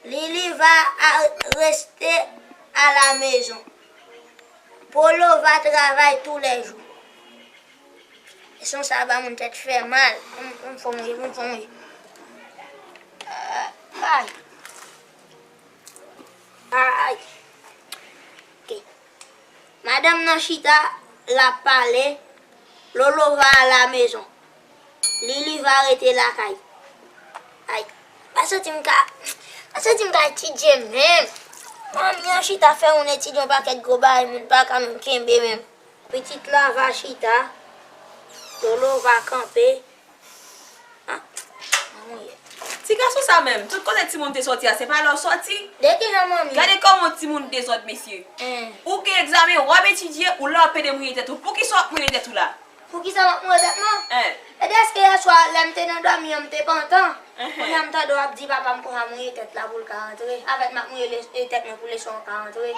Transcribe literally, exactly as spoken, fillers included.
Lili va a- reste à la maison. Polo va travay tou lè jou. Leson sa ba moun tèt fè mal. M, m fò mouri, m fò mouri. Ay. Ay. Ok. Madanm nan chita, l ap pale. Lolo va à la maison. Lili va rete lakay. Ay. Pa santi m ka, pa santi m ka etidye menm. Manmi an chita fè moun etidye yon pakèt gwo bagay, moun pa ka menm kenbe menm. Pitit la va chita. Lolo va kanpe. Ah, manman ye. Ti gason sa menm, tout kote timoun te sòti a, se pa la w sòti? De ki jan manmi? Gade kòman timoun dezòd, mesye. Ou gen egzamen, w ap etidye, ou la w ap pede mouye tèt ou. Poukisa w ap mouye tèt ou la? Poukisa m ap mouye tèt mwen? Hein. E deske yè swa, lè m te nan dòmi an, m te pantan. Kounye a m tande w ap di papa m konsa mouye tèt la pou l ka antre. Avèk m ap mouye le- e tèt mwen pou leson an ka antre.